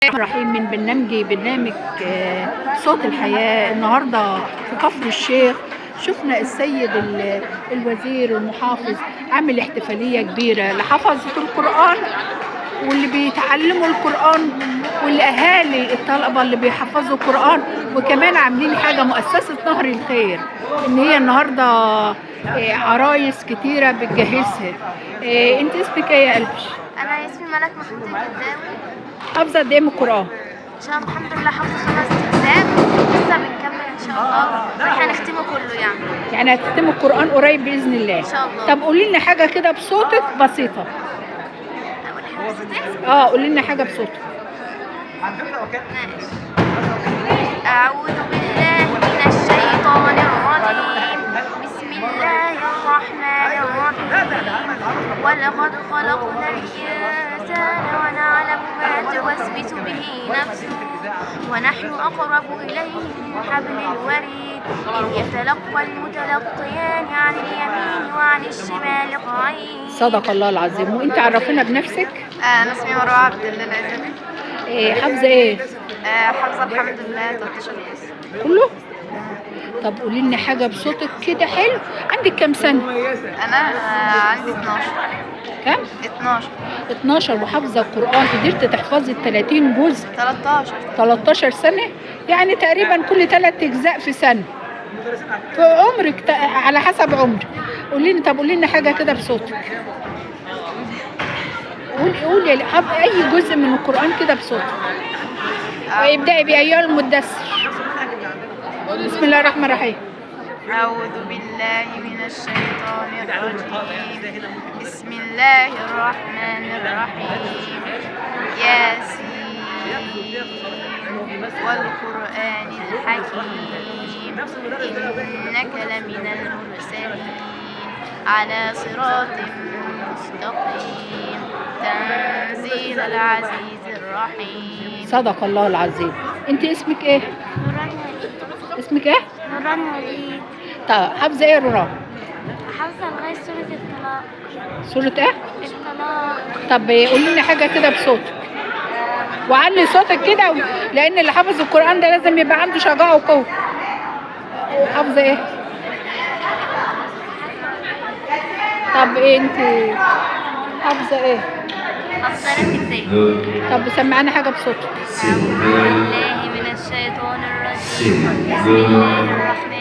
الرحيم من برنامج صوت الحياة. النهاردة في كفر الشيخ شفنا السيد الوزير المحافظ عامل احتفالية كبيرة لحفظة القرآن واللي بيتعلموا القرآن والأهالي الطلبة اللي بيحفظوا القرآن، وكمان عاملين حاجة مؤسسة نهر الخير إن هي النهاردة عرايس كتيرة بتجهزها. انت اسمك ايه يا قلبي؟ انا اسمي ملك محمود الجداوي. حافظة قد ايه من القرآن؟ ان شاء الله الحمد لله حافظه 5 اجزاء، لسه بنكمل ان شاء الله واحنا هنختمه كله يعني. يعني هتختمي القرآن قريب بإذن الله. إن شاء الله. طب قولي لنا حاجة كده بصوتك بسيطة. اول حاجة صوتي. قولي لنا حاجة بصوتك. ماشي. اعوذ بالله من الشيطان الرجيم، بسم الله الرحمن الرحيم. ولقد خلقنا الإنسان ونعلم ما توسوس به نفسه ونحن أقرب إليه من حبل الوريد، إذ يتلقى المتلقيان عن اليمين وعن الشمال قعيد. صدق الله العظيم. وانت عرفينا بنفسك. أنا اسمي مروة عبد الله العزبي. إيه حافظة ايه؟ حافظة الحمد لله 13 جزء. كله؟ طب قولي لنا حاجة بصوتك كده حلو. عندك كام سنة؟ أنا عندي 12. كام؟ 12. 12 وحافظة القرآن، قدرت تحفظي ال 30 جزء؟ 13. 13 سنة، يعني تقريبا كل 3 أجزاء في سنة. في عمرك على حسب عمرك. قولي لنا، طب قولي لنا حاجة كده بصوتك. قولي اي جزء من القرآن كده بصوتك. وابدأي بأيها المدثر. بسم الله الرحمن الرحيم. أعوذ بالله من الشيطان الرجيم، بسم الله الرحمن الرحيم. ياسين والقرآن الحكيم، إنك لمن المرسلين على صراط مستقيم، تنزيل العزيز الرحيم. صدق الله العظيم. انت اسمك ايه؟ نوران وليد. اسمك ايه؟ نوران وليد. طب حافظه ايه يا نوران؟ حافظة لغاية سورة الطلاق. سورة ايه؟ الطلاق. طب قولي لنا حاجة كده بصوتك، وعلي صوتك كده، لأن اللي حافظ القرآن ده لازم يبقى عنده شجاعة وقوة. حافظة ايه؟ طب ايه انت حافظة ايه؟ حافظة 3 أجزاء. طب سمعنا حاجة بصوتك. أعوذ بالله من الشيطان الرجيم، بسم الله الرحمن